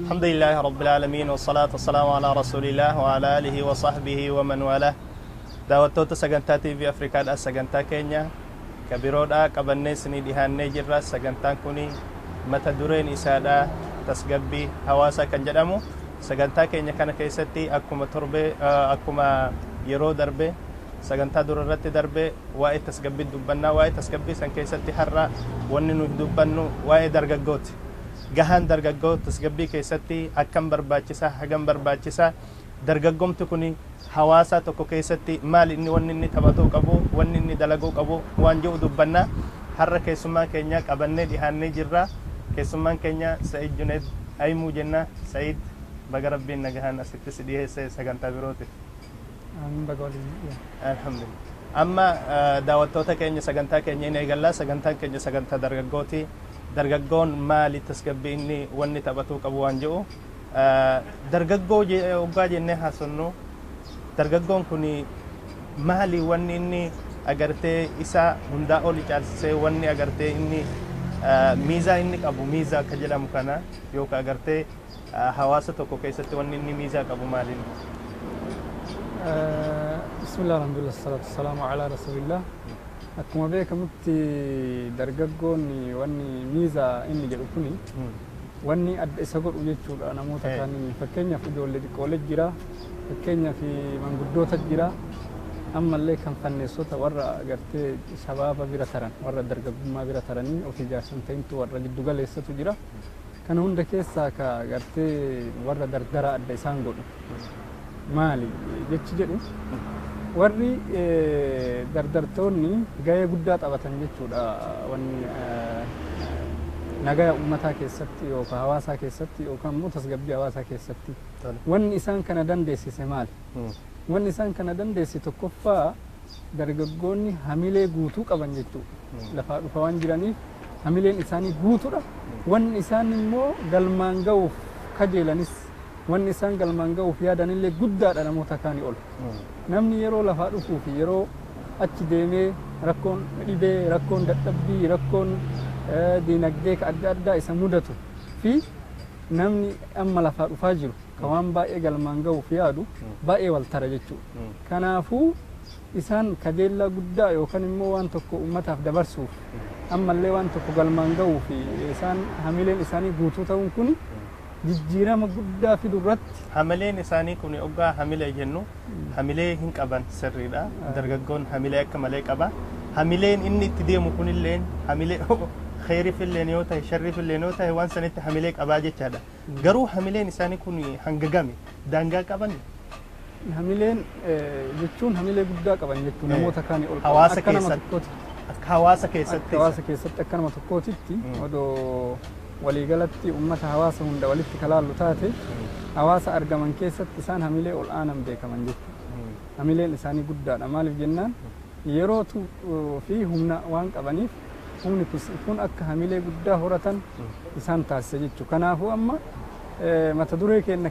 الحمد لله رب العالمين والصلاة والسلام على رسول الله وعلى آله وصحبه ومن والاه. Daawwattoota sagantaa TV Afrikaadhaa, sagantaa keenya kabiroodhaa qabannee isinii dhihaannee jirra. Sagantaan kun mata dureen isaadhaa tasgabbii hawaasaa kan jedhamu. Sagantaa keenya kana keessatti akkuma torbee, akkuma yeroo darbe sagantaa dura irratti darbe, waa'ee tasgabbii dubbannaa. Waa'ee tasgabbii san keessatti har'a wanni nuti dubbannu waa'ee dargaggooti. Gahaan dargaggoo tasgabbii keessatti akkam barbaachisaa, hagam barbaachisaa, dargaggoomti kun hawaasa tokko keessatti maal inni wanni inni taphatuu qabu, wanni inni dalaguu qabu waan jiru dubbannaa. Har'a keessummaa keenya qabannee dhihaannee jirra. Keessummaan keenya Sa'id Junaid Aymuu jenna. Sa'id, baga Rabbiin nagahaan asitti si dhiyeesse sagantaa birootiif. Amiin, baga waliin. Alhamdulillah. Amma daawwattoota keenya, sagantaa keenya hin eegallaa. Sagantaan keenya sagantaa dargaggooti. Dargaggoon maali, tasgabbii inni wanni taphatuu qabu waan jiru. Dargaggoo hoggaa jennee haasonnu, dargaggoon kun maali wanni inni agartee isa hundaa oli caalsisee, wanni agartee inni miizaa inni qabu, miizaa akka jedhamu kana yookaan agartee hawaasa tokko keessatti wanni inni miizaa qabu maaliin? Bismillah, alhamdulillah, salatu wasalaamu ala rasulillah. Akkuma beekamutti dargaggoonni wanni miizaa inni jedhu kuni wanni adda isa godhu jechuudha namoota kaaniin. Fakkeenyaaf ijoollee xiqqoolee jira, fakkeenyaaf manguddoota jira, ammallee kan fanneessota warra agartee shabaaba bira taran, warra dargaggummaa bira taranii ofii jaarsan ta'intu warra giddugaleessatu jira. Kana hunda keessaa ka agartee warra dardara adda isaan godhu maali jechi jedhu, warri dardartoonni gahee guddaa taphatan jechuudha wanni nagaya ummataa keessatti yookaan hawaasaa keessatti yookaan immoo tasgabbii hawaasaa keessatti. Wanni isaan kana dandeessise maali? Wanni isaan kana dandeessise tokkoffaa dargaggoonni hamilee guutuu qaban jechuudha. Lafaa dhufa waan jiraniif hamileen isaanii guutuudha. Wanni isaan immoo galmaan ga'uuf kajeelanis, wanni isaan galmaan ga'uuf yaadanillee guddaadha namoota kaanii ol. Namni yeroo lafaa dhufuu fi yeroo achi deemee rakkoon dhibee, rakkoon dadhabbii, rakkoon diinagdee ka adda addaa isa mudatu fi namni amma lafaa dhufaa jiru ka waan baay'ee galmaan ga'uuf yaadu baay'ee wal tara jechuudha. Kanaafuu isaan kajeellaa guddaa yookaan immoo waan tokko uummataaf dabarsuuf, ammallee waan tokko galmaan ga'uu fi isaan hamileen isaanii guutuu ta'uun kun jijjiirama guddaa fidu irratti. Hamileen isaanii kun, oggaa hamilee jennu, hamilee hin qaban sirriidha. Dargaggoon hamilee akka malee qaba. Hamileen inni itti deemu kunilleen hamilee kheyriifilleen yoo ta'e, sharriifilleen yoo ta'e, waan sanitti hamilee qabaa jechaadha. Garuu hamileen isaanii kun hanga gami daangaa qaban? Hamileen jechuun hamilee guddaa qaban jechuun namoota kaanii ol qaban. Hawaasa Akka nama keessatti. tokkootitti. Akka hawaasa keessatti. Akka hawaasa keessatti, akka nama tokkootitti, odoo waliigalatti ummata hawaasa hunda walitti kalaallu taate, hawaasa argaman keessatti isaan hamilee ol aanan beekaman jechuudha. Hamileen isaanii guddaadha. Maaliif jennaan, yerootu fi humna waan qabaniif humni kun akka hamilee guddaa horatan isaan taasisa jechuudha. Kanaafuu amma mata duree keenya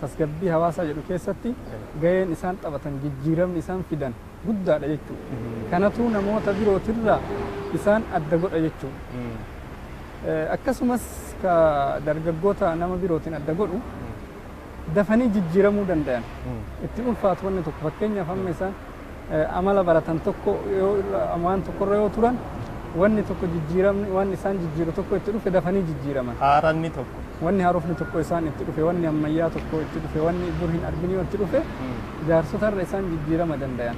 tasgabbii hawaasaa jedhu keessatti gaheen isaan taphatan, jijjiiramni isaan fidan guddaadha jechuudha. Kanatu namoota birootirraa isaan adda godha jechuudha. Akkasumas ka dargaggoota nama birootiin adda godhu dafanii jijjiiramuu danda'an. Itti ulfaatu wanni tokko. Fakkeenyaaf amma isaan amala baratan tokko yoo waan tokkorra yoo turan, wanni tokko jijjiiramni waan isaan jijjiiru tokko itti dhufe, dafanii jijjiiraman. Haaranni tokko. Wanni haarofni tokko isaan itti dhufe, wanni ammayyaa tokko itti dhufe, wanni dur hin argin yoo itti dhufe, jaarsotarra isaan jijjiirama danda'an.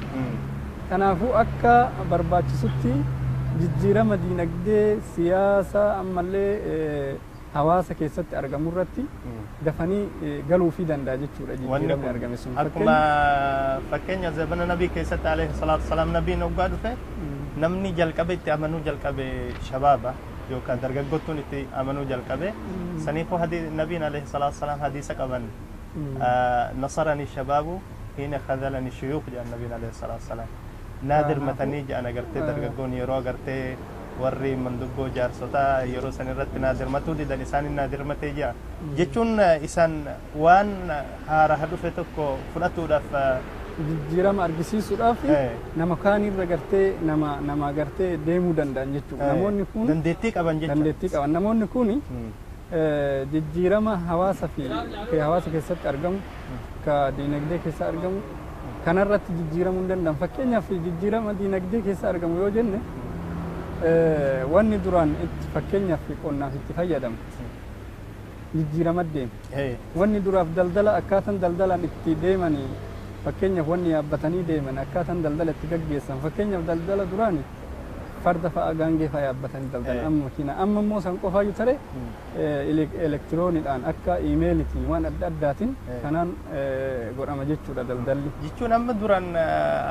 Kanaafuu akka barbaachisutti jijjiirama diinagdee, siyaasa, ammallee hawaasa keessatti argamu irratti dafanii galuufii danda'a jechuudha Wanni jijjiiramni kun argame sun. Akkuma fakkeenya zabana nabii keessatti alayhi salaatu wasalaam, nabiin hoggaa dhufe namni jalqabe itti amanuu jalqabe shabaaba yookaan dargaggottuun itti amanuu jalqabe. Saniifuu nabiin alayhi salaatu wasalaam hadiisa qaban, "Nasarani shabaabu hiina khadalani shuyuuk" jedhan nabiin alayhi salaatu wasalaam. Naa dirmatanii jedhan agartee dargaggoon yeroo agartee Warri manduggoo jaarsotaa yeroo san irratti naa dirmatuu didan isaan naa dirmatee jira jechuun isaan waan haaraa dhufe tokko fudhatuudhaaf jijjiirama argisiisuudhaaf nama kaanirra gartee nama gartee deemuu danda'an jechuudha. Namoonni kun dandeettii qaban jechuudha. Dandeettii qaban. Namoonni kun jijjiirama hawaasa fi hawaasa keessatti argamu ka diinagdee keessa argamu kanarratti jijjiiramuu hin danda'an. Fakkeenyaaf jijjiirama diinagdee keessa argamu yoo jenne wanni duraan itti fakkeenyaaf qonnaaf itti fayyadamu jijjiirama deema. Wanni duraaf daldala akkaataan daldalaan itti deemanii fakkeenyaaf wanni yaabbatanii deeman akkaataan daldala itti gaggeessan fakkeenyaaf daldala duraani farda fa'a gaangee fa'a yaabbatanii daldalan amma makiina amma immoo san qofaayyuu tare elektirooniidhaan akka iimeelitiin waan adda addaatiin kanaan godhama jechuudha daldalli. Jechuun amma duraan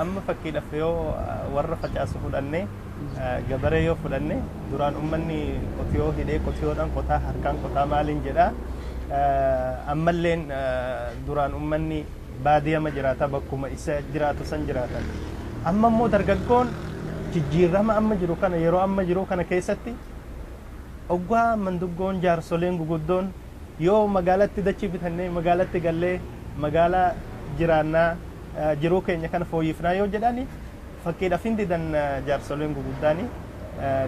amma fakkiidhaaf yoo warra facaasu fudhannee gabaree yoo fudhanne duraan ummanni qotiyoo hidhee qotiyoodhaan qotaa harkaan qotaa maaliin jedhaa ammalleen duraan ummanni baadiyama jiraata bakkuma isa jiraatu san jiraatan. Amma immoo dargaggoon jijjiirama amma jiru kana yeroo amma jiru kana keessatti oggaa manduggoon jaarsoleen guguddoon yoo magaalatti dachii bitannee magaalatti gallee magaalaa jiraannaa jiruu keenya kana fooyyifnaa yoo jedhani fakkiidhaaf hin didan jaarsoleen guguddaani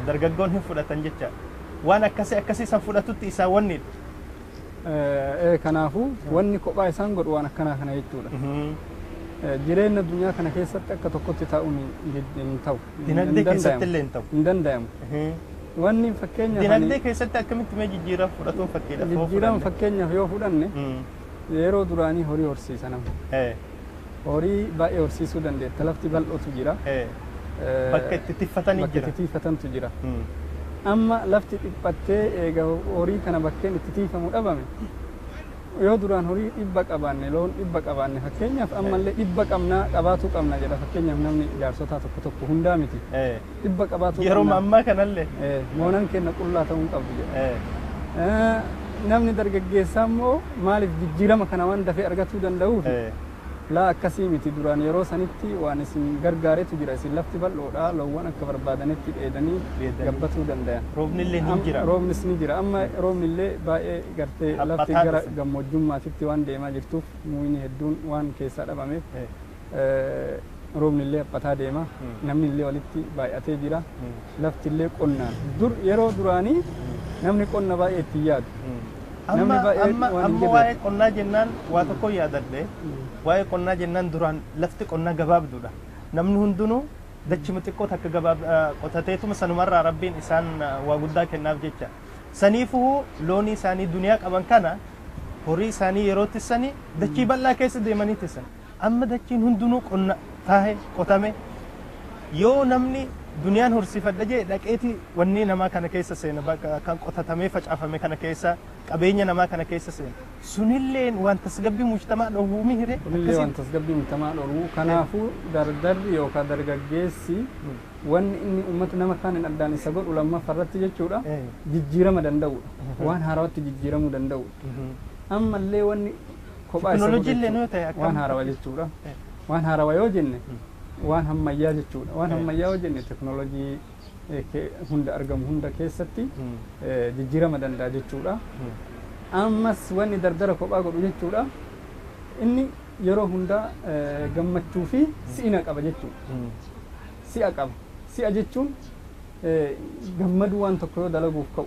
dargaggoon hin fudhatan jecha waan akkasii akkasii san fudhatutti isaan wanni. Kanaafuu wanni kophaa isaan godhu waan akkanaa kana jechuudha. Jireenya addunyaa kana keessatti akka tokkotti taa'uun hin ta'u. Dinagdee keessatti illee hin ta'u. Hin danda'amu. Wanni fakkeenyaaf. Dinagdee keessatti akkamitti mee jijjiirama fudhatuun fakkiidhaaf yoo fudhanne? Jijjiirama fakkeenyaaf yoo fudhanne yeroo duraanii horii horsiisa nama. Horii baay'ee horsiisuu dandeetta. Lafti bal'ootu jira. Bakka itti tiffatanii jira. Bakka itti tiffatantu jira. Amma lafti dhiphattee eega horii kana bakkeen itti tiifamu dhabame yoo duraan horii 100 qabaanne loon 100 qabaanne fakkeenyaaf ammallee 100 qabnaa qabaatuu qabna jedha fakkeenyaaf namni jaarsotaa tokko tokko hundaa miti 100 qabaatuu qabna yeroo ammaa kanallee moonan keenya qullaa ta'uu hin qabdu jedha namni dargaggeessaa immoo maaliif jijjiirama kana waan dafee argatuu danda'uuf laa akkasii miti duraan yeroo sanitti waan isin gargaaretu jira isin lafti bal'oodha loowwan akka barbaadanitti dheedanii gabbatuu danda'an. Roobni illee ni jira. Roobnis ni jira amma roobni illee baay'ee gartee lafti gara gammoojjummaatitti waan deemaa jirtuuf muyni hedduun waan keessaa dhabameef roobni illee haphataa deema namni illee walitti baay'atee jira lafti illee qonnaan dur yeroo duraanii namni qonna baay'ee itti yaadu. Amma waa'ee qonnaa jennaan waa tokko yaadadhe waa'ee qonnaa jennaan duraan lafti qonnaa gabaabduudha. Namni hundinuu dachima xiqqoo takka gabaab qotateetuma sanumarraa rabbiin isaan waa guddaa kennaaf jecha. Saniifuu loonii isaanii duniyaa qaban kana horii isaanii yeroo tissanii dachii bal'aa keessa deemanii tissan. Amma dachiin hundinuu qonna taa'e qotame yoo namni duniyaan horsiifadha jee dhaqeeti wanni namaa kana keessa seena kan qotatamee facaafame kana keessa qabeenya namaa kana keessa seena sunilleen waan tasgabbii mujtamaa dhowwuu mi hire kunillee waan tasgabbii mujtamaa dhowwuu kanaafuu dardarri yookaan dargaggeessi wanni inni uummata nama kaaniin addaan isa godhu lammaffaarratti jechuudha jijjiirama danda'udha waan haarawatti jijjiiramuu danda'udha ammallee wanni kophaa isa godhu waan haarawa jechuudha waan haarawa yoo jenne waan ammayyaa jechuudha. Waan ammayyaa yoo jenne teknoolojii hunda argamu hunda keessatti jijjiirama danda'a jechuudha. Ammas wanni dardara kophaa godhu jechuudha. Inni yeroo hundaa gammachuu fi si'ina qaba jechuudha. Si'a qaba. Si'a jechuun gammaduu waan tokko yoo dalaguuf ka'u.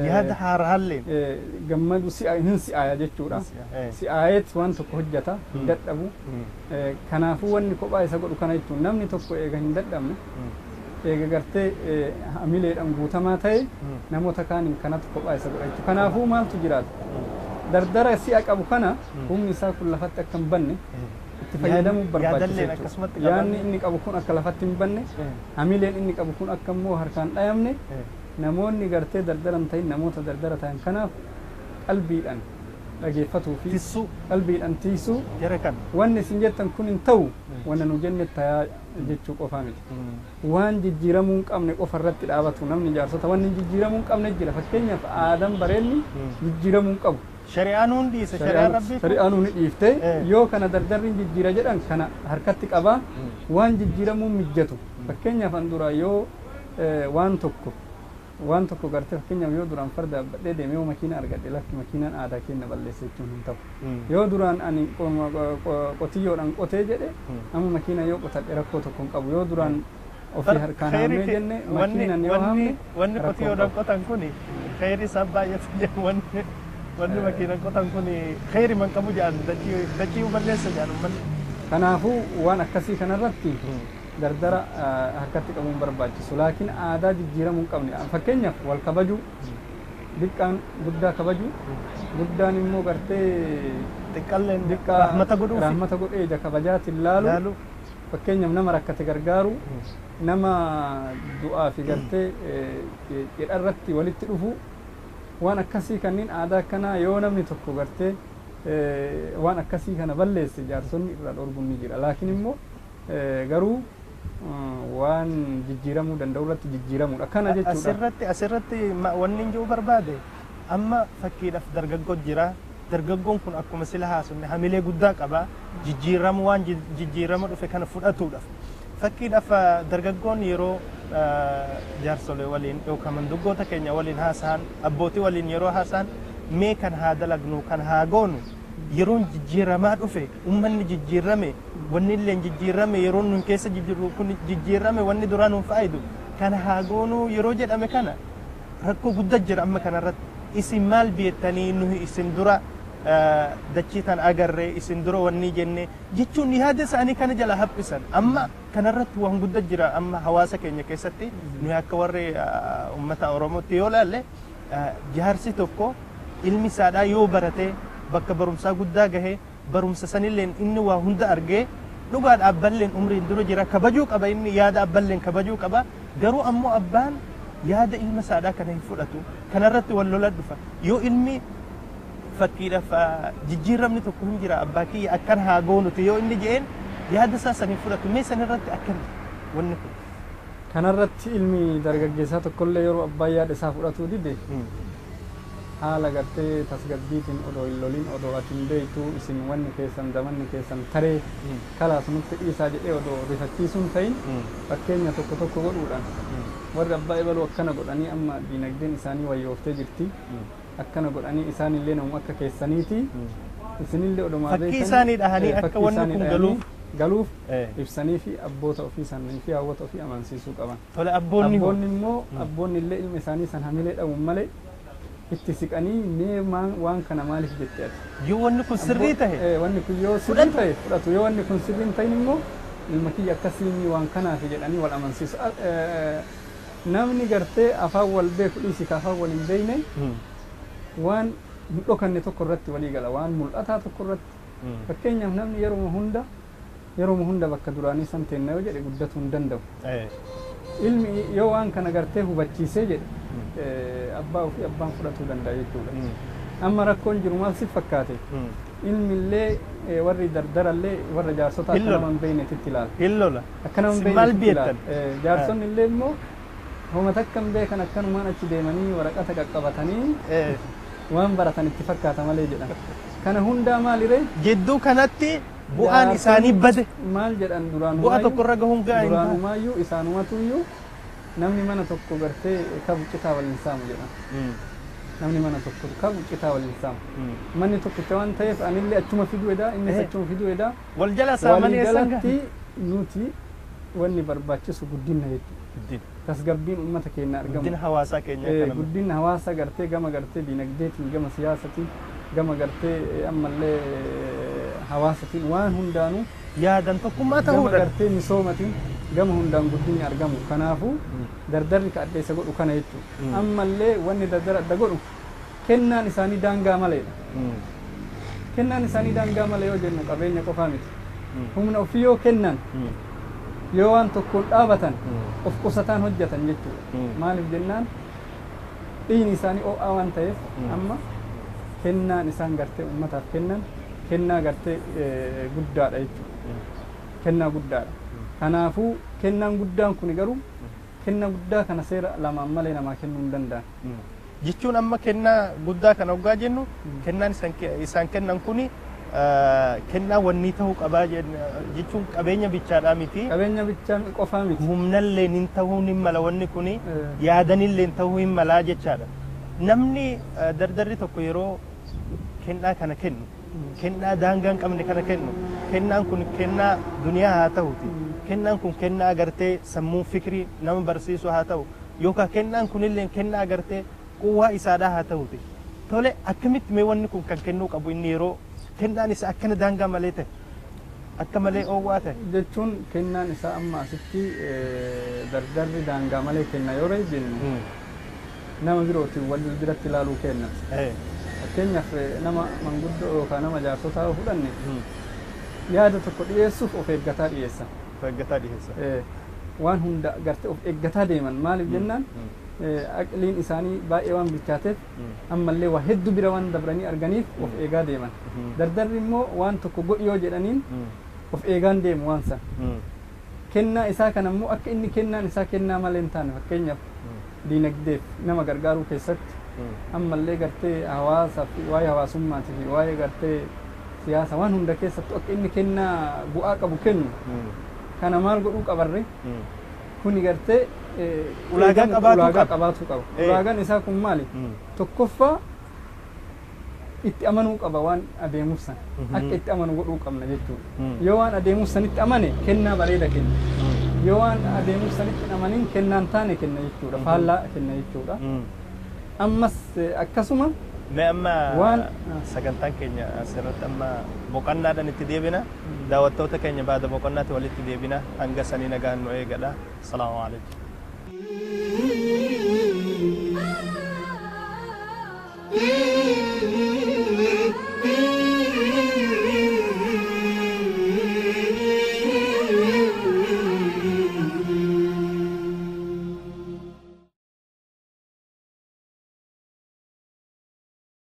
Yaada haaraallee. Gammadu si'a hin si'aaya jechuudha. Si'aayeet waan tokko hojjeta hin dadhabu. Kanaafuu wanni kophaa isa godhu kana jechuun namni tokko eega hin dadhabne eega gartee hamileedhaan guutamaa ta'e namoota kaaniin kanatu kophaa isa godha jechuudha. Kanaafuu maaltu jiraata? Dardara si'a qabu kana humni isaa kun lafatti akka hin banne itti fayyadamuu barbaachisa jechuudha. Yaanni inni qabu kun akka lafatti hin banne, hamileen inni qabu kun akka immoo harkaan dhayamne, namoonni gartee dardara hin ta'in namoota dardara ta'an kanaaf qalbiidhaan dhageeffatuu fi qalbiidhaan tiisuu wanni isin jettan kun hin ta'u wanna nu jenne tayaa jechuu qofaa miti. Waan jijjiiramuu hin qabne qofa irratti dhaabatu namni jaarsota wanni jijjiiramuu hin qabne jira fakkeenyaaf aadaan bareenni jijjiiramuu hin qabu. Shari'aan hundi isa shari'aan rabbii shari'aan hundi dhiiftee yoo kana dardarri jijjiira jedhan kana harkatti qabaa waan jijjiiramuu mijjatu fakkeenyaaf an duraa yoo Waan tokko waan tokko gartee fakkeenyaaf yoo duraan farda yaabbadhee deemee yoo makiina argadhe, lakki, makiinaan aadaa keenya balleessa jechuun hin ta'u. Yoo duraan ani qotiyyoodhaan qotee jedhe, amma makiina yoo qotadhe rakkoo tokko hin qabu. Yoo duraan ofii harkaan haamnee jenne, makiinaan yoo haamne Wanni rakkoo hin qotiyyoodhaan qabu. qotan kuni kheyri isaan baay'atu jedhan, wanni makiinaan qotan kuni kheyri man qabu jedhan, dachii balleessa jedhan ummanni. Kanaafuu waan akkasii kanarratti dardara harkatti qabuun barbaachisu, laakiin aadaa jijjiiramuu hin qabne, fakkeenyaaf wal kabajuu, diqqaan guddaa kabajuu, guddaan immoo gartee Xiqqalleen diqqaa rahmata godhuufi. Rahmata godhee ija kabajaatiin laalu, Laalu. Fakkeenyaaf nama rakkate gargaaru, nama du'aa fi gartee cidha irratti walitti dhufu, waan akkasii kanneen aadaa akkanaa yoo namni tokko gartee waan akkasii kana balleesse, jaarsonni irraa dhorguun ni jira. Laakiin immoo garuu waan jijjiiramuu danda'u irratti jijjiiramuudha kana jechuudha. Asirratti wanni hin jiru barbaade, amma fakkiidhaaf dargaggoo jira. Dargaggoon kun akkuma sila haasofne hamilee guddaa qaba. Jijjiirama waan jijjiirama dhufe kana fudhatuudhaaf. Fakkiidhaaf dargaggoon yeroo jaarsolee waliin yookaan manduggoota keenya waliin haasa'an, abbootii waliin yeroo haasa'an, mee kan haa dalagnu, kan haa goonu, yeroon jijjiiramaa dhufe, ummanni jijjiirame, wanni illee jijjiirame, yeroon nun keessa jijjiirru kun jijjiirame, wanni duraa nuun faayidu kana haa goonuu yeroo jedhame, kana rakkoo guddaa jira. Amma kanarratti isin maal beektanii? Nuyi isin dura dachii tan agarree, isin dura wanni jenne jechuun yaada isaanii kana jala haphisan. Amma kanarratti waan guddaa jira. Amma hawaasa keenya keessatti nuyi akka warri ummata Oromootti yoo laalle, jaarsi tokko ilmi isaadhaa yoo barate, bakka barumsaa guddaa gahee, barumsa sanilleen inni waa hunda argee, dhugaadha, abballeen umriin dura jira, kabajuu qaba, inni yaada abballeen kabajuu qaba. Garuu ammoo abbaan yaada ilma isaadhaa kana hin fudhatu. Kanarratti wal lola dhufa. Yoo ilmi fakkiidhaaf jijjiiramni tokko hin jira, abbaa kiyya akkan haa goonuti yoo inni je'een, yaada isaa san hin fudhatu. Mee sanirratti akkami wanni kun? Kanarratti ilmi dargaggeessaa tokkollee yeroo abbaan yaada isaa fudhatuu dide, haala gartee tasgabbiitiin, odoo hin lolin, odoo ati hin beektu, isin wanni keessan zamanni keessan taree, kalaas nutti dhiisaa jedhee odoo rifachiisuun ta'in, fakkeenya tokko tokko godhuudhaan, warri abbaa ebaluu akkana godhanii amma diinagdeen isaanii wayyooftee jirti, akkana godhanii isaanillee namuma akka keessaniiti, isinillee odumaa Fakkii isaanii dhahanii akka fakkii wanni isaanii kun dhahanii galuuf. Galuuf ibsanii fi abboota ofii isaanii fi hawwata ofii amansiisuu qaban. Tole, abboonni hoo? Abboonni immoo, abboonni illee ilma isaanii san hamilee dhabuun malee itti siqanii, mee waan kana maaliif jette ati? Yoo wanni kun sirrii tahe Wanni kun yoo sirrii fudhatu. ta'e fudhatu, yoo wanni kun sirrii hin ta'in immoo ilma kiyya akkasii waan kanaaf jedhanii wal amansiisu. Namni gartee afaan wal beeku dhiisi, ka afaan wal hin beekne waan hin dhokanne tokko irratti walii gala, waan mul'ataa tokko irratti. Fakkeenyaaf namni yeroo hunda bakka duraanii san teenna yoo jedhe, guddatuu hin danda'u. Ilmi yoo waan kana gartee hubachiisee jedhe, abbaa ofii abbaan fudhatuu danda'a jechuudha. Amma rakkoon jiru maal si fakkaate? Ilmi illee, warri dardarallee warra jaarsota akka Hin lola. nama hin beeknetitti ilaala. Hin lola. Akka nama hin Isin maal beeknetitti ilaala. beektan? Jaarsonni illee immoo homa takka hin beekan, akkanumaan achi deemanii waraqata qaqqabatanii waan baratan itti fakkaata malee jedhan. Kana hundaa maaliree? Jidduu kanatti bu'aan isaanii bade. Maal jedhan duraan? Bu'aa tokkorra gahuun gahaa hin taane. Duraanumayyuu isaanumatuyyuu namni mana tokko gartee kabu citaa waliin saamu jedhan. Namni mana tokko kabu citaa waliin saamu. Manni tokkicha waan ta'eef anillee achuma fiduu edaa, innis achuma fiduu edaa. Wal jala saamanii eessan gahan? Waliigalatti nuti wanni barbaachisu guddina jechuudha. Tasgabbiin uummata keenya argamu. Guddina hawaasaa keenya kana. Guddina hawaasa gartee gama gartee dinagdeetiin, gama siyaasatiin, gama gartee ammallee hawaasatiin, waan hundaanuu Yaadan tokkummaa gama ta'uudhaan. gartee misoomatiin, gama hundaan guddinni argamu. Kanaafuu dardarri ka adda isa godhu kana jechuudha. Ammallee wanni dardara adda godhu kennaan isaanii daangaa maleedha. Kennaan isaanii daangaa malee yoo jennu qabeenya qofaa miti. Humna ofii yoo kennan, yoo waan tokkoon dhaabatan, of qusataan hojjetan jechuudha. Maaliif jennaan, dhiigni isaanii ho'aa waan ta'eef, amma kennaan isaan gartee uummataaf kennan kennaa gartee guddaadha jechuudha. Kennaa guddaadha. Kanaafuu kennaan guddaan kun garuu kennaa guddaa kana seera lamaan malee namaa kennuu hin danda'an. Jechuun amma kennaa guddaa kana hoggaa jennu, kennaan isaan kennan kuni Kennaa wanni ta'uu qabaa jechuun qabeenya bichaadhaa miti. Qabeenya bichaa qofaa miti. Humnallee nin ta'uu hin mala wanni kuni, yaadanillee ta'uu hin malaa jechaadha. Namni dardarri tokko yeroo kennaa kana kennu, kennaa daangaa hin qabne kana kennu, kennaan kun kennaa duniyaa haa ta'uti, kennaan kun kennaa agartee sammuu fikirii nama barsiisu haa ta'u, yookaan kennaan kunillee kennaa agartee quwwaa isaadhaa haa ta'uti. Tole, akkamitti mee wanni kun kan kennuu qabu inni yeroo kennaan isaa akkana daangaa malee ta'e, akka malee oowwaa ta'e? Jechuun kennaan isaa amma asitti dardarri daangaa malee kenna yoo jennu, nama birootiin wal biratti ilaaluu kenna. Fakkeenyaaf nama manguddoo yookaan nama jaarsotaa yoo fudhanne, yaada tokko dhiyeessuuf of eeggataa dhiyeessa. Of eeggataa dhiyeessa. Waan hunda gartee of eeggataa deeman. Maaliif jennaan, aqliin isaanii baay'ee waan bilchaateef, ammallee waa hedduu bira waan dabranii arganiif of eegaa deeman. Dardarri immoo waan tokko godhi yoo jedhaniin of eegaan deemu waan san. Kennaa isaa kana immoo akka inni kennaan isaa kennaa malee hin taane, fakkeenyaaf diinagdeef nama gargaaruu keessatti, ammallee gartee hawaasaa fi waa'ee hawaasummaatii fi waa'ee gartee siyaasa waan hunda keessattuu akka inni kennaa bu'aa qabu kennu kana maal godhuu qabarre? Kuni gartee ulaagaa qabaatuu ulaagaa qaba. Qabaatuu qaba. Ulaagaan isaa kun maali? Tokkoffaa itti amanuu qaba waan adeemuuf san. Akka itti amanu godhuu qabna jechuudha. Yoo waan adeemuuf sanitti amane, kennaa bareeda kenna. Yoo waan adeemuuf sanitti hin amanin, kennaan taane kenna jechuudha. Faallaa kenna jechuudha. Ammas akkasuma Mee amma waan sagantaan keenya asirratti amma boqonnaadhaan itti deebina. Daawwattoota keenya, baada boqonnaatti walitti deebina. Hanga sanii nagaan nu eegadha. Asalaamu alaikum.